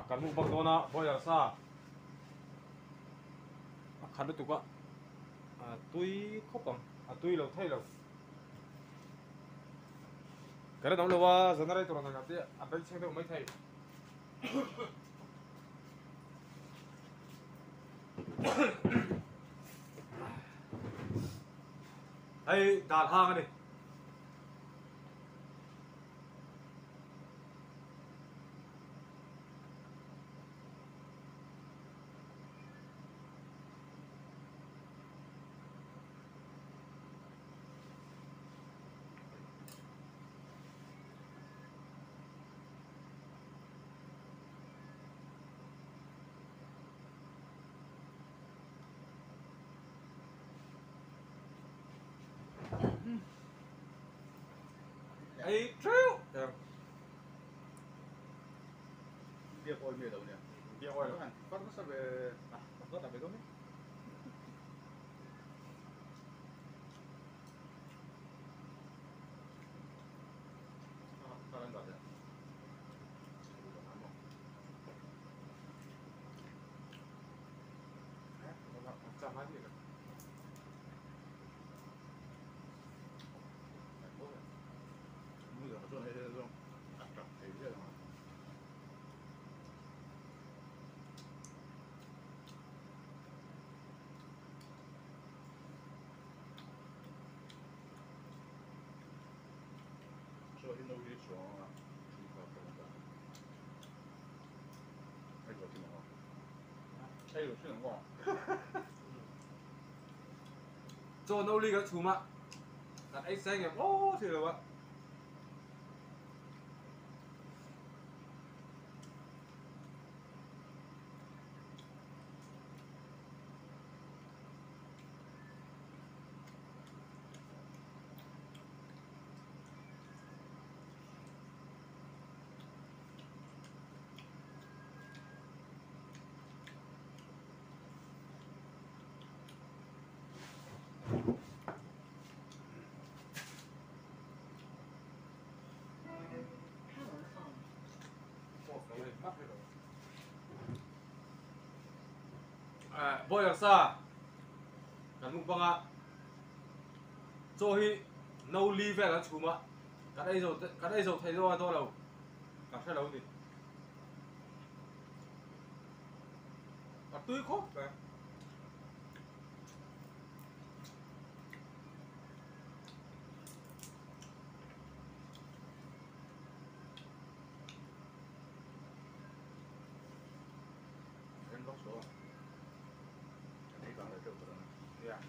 kan mukbang dawn a boiler sa a khat lutuk a a tui khawp ang a tui lo thei lo current awm lo a generator ang te a bengchheng deuh maithei. Hei dal hang a ni. Ei theuh em. Biak awi mi lo nia. Biak awi lo. An far nasa ve. Ah, ka ve dawn ni. Chaw no li kan chhum a, kan ei seng em aw thei lo a. Boiler sa kan mukbang a chaw hi no li vel an chhum a kan ei zo kan ei zo thei dawn a dawn lo ka hre lo ni a tui khawp mai. Yeah.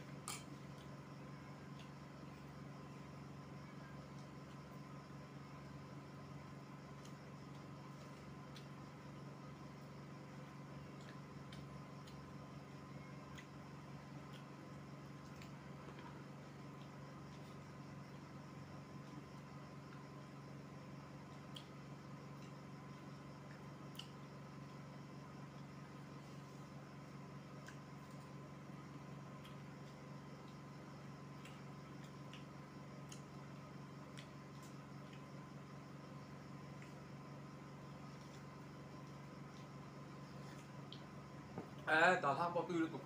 Ê, tao thang bao tui lutuk.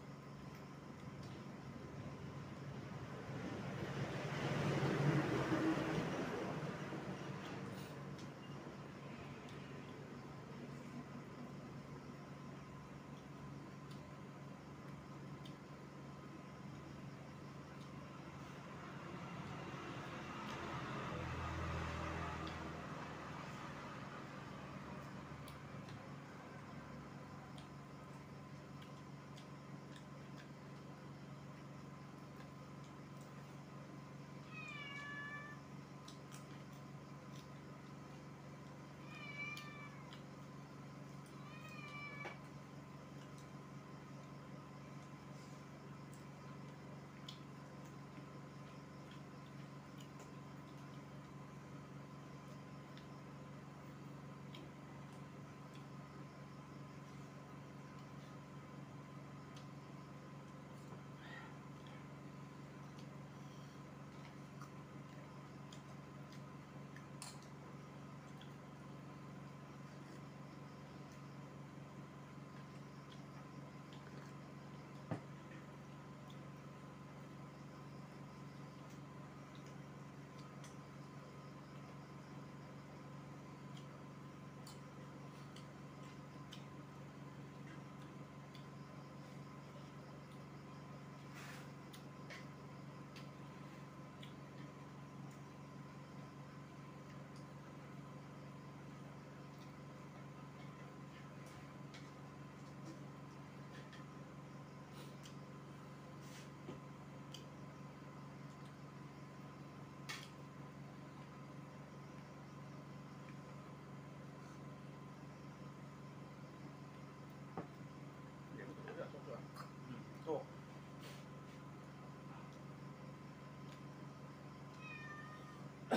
Ei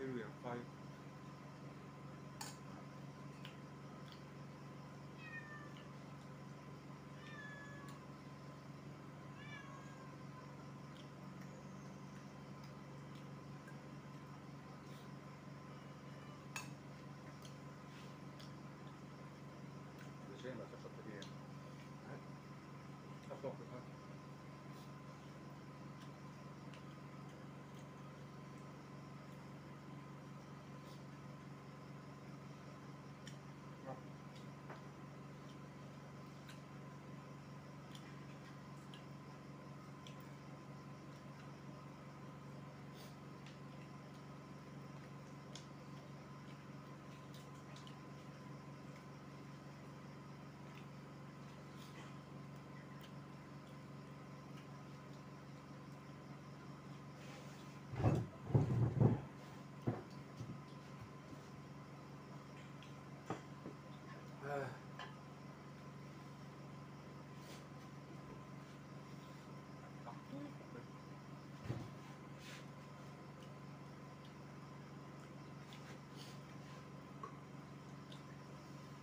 lui ang fai.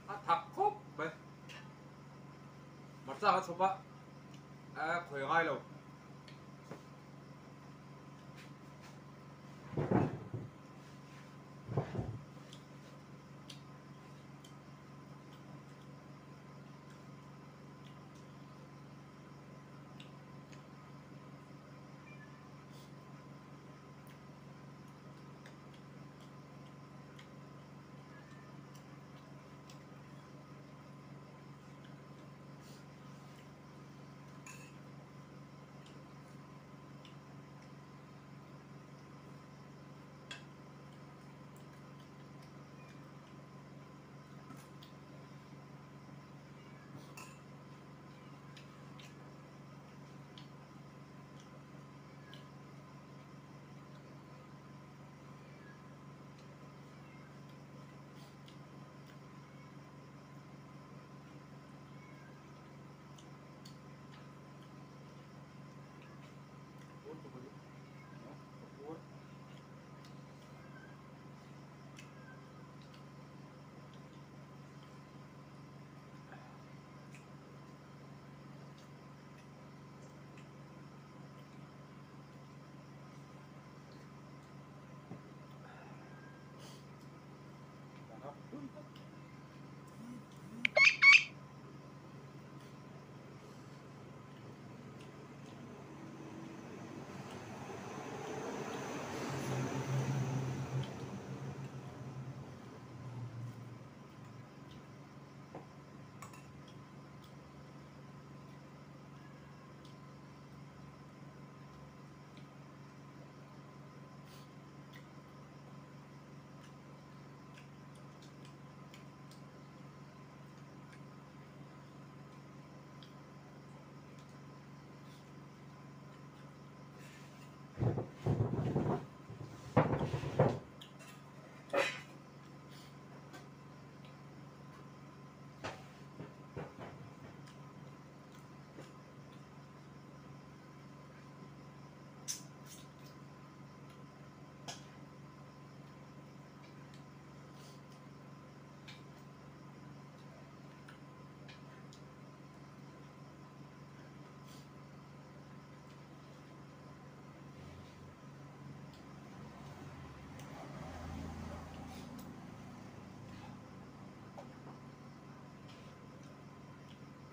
A thak khawp mai. Hmarcha ka chhawp a, a khawi ngai lo.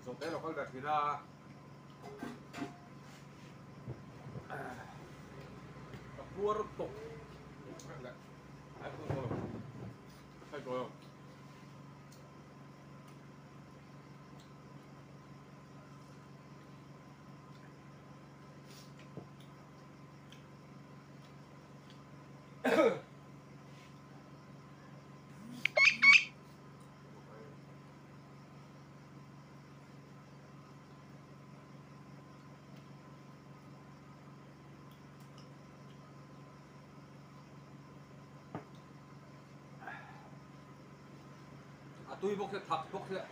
Zawhte lo kal ve thin a. Ka puar tawk. Ai tawh lo. A tui bawk sia, thak bawk sia.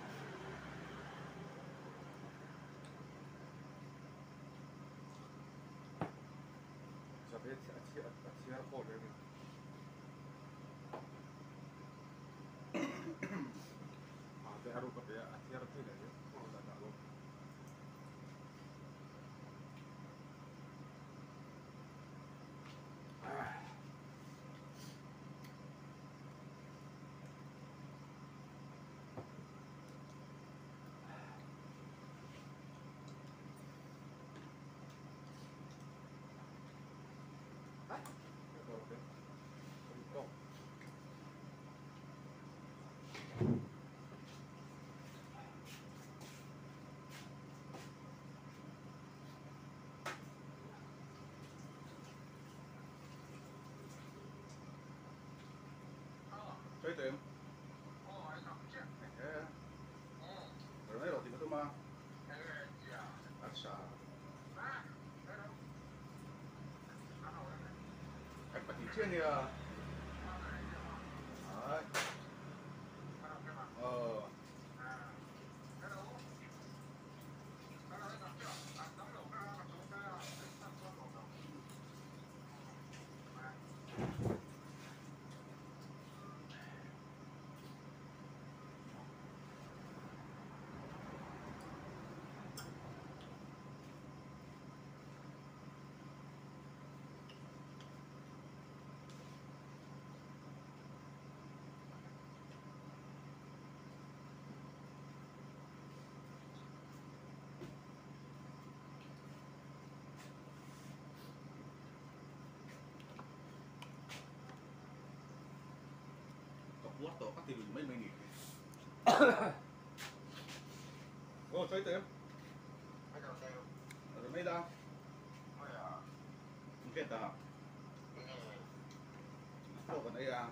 Ka puar tawh ka ti lui mai mai ni. Aw sawi teh em? A mai la. Engke ta? Chaw kan ei a.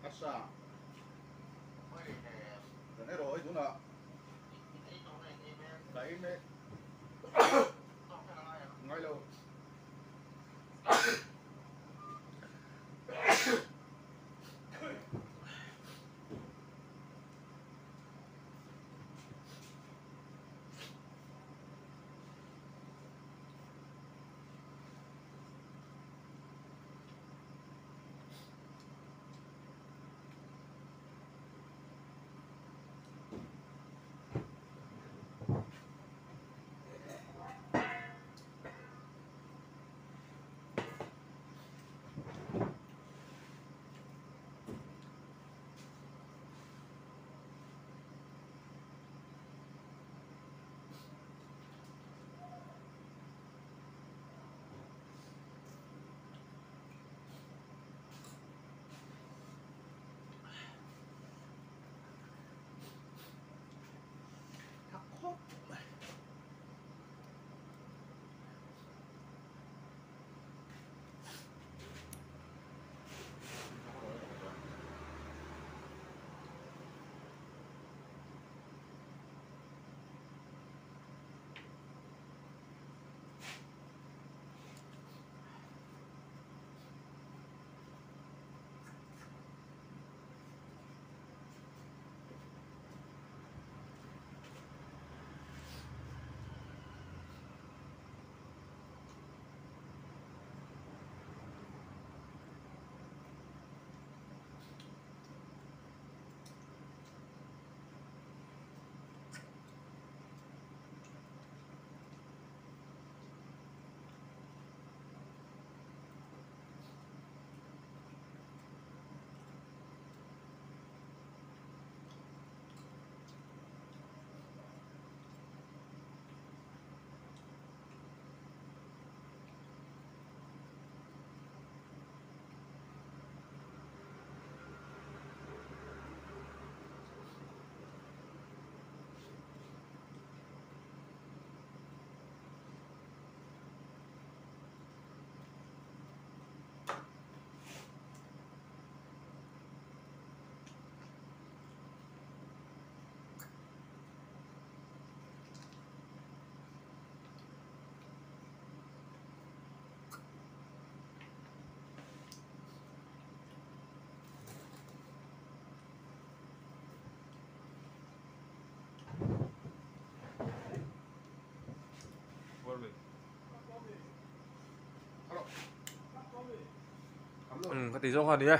A sa. Kan ei rawh ei tunah. Ka ei mek. Ngai lo. Umm ka ti zawk a ni e.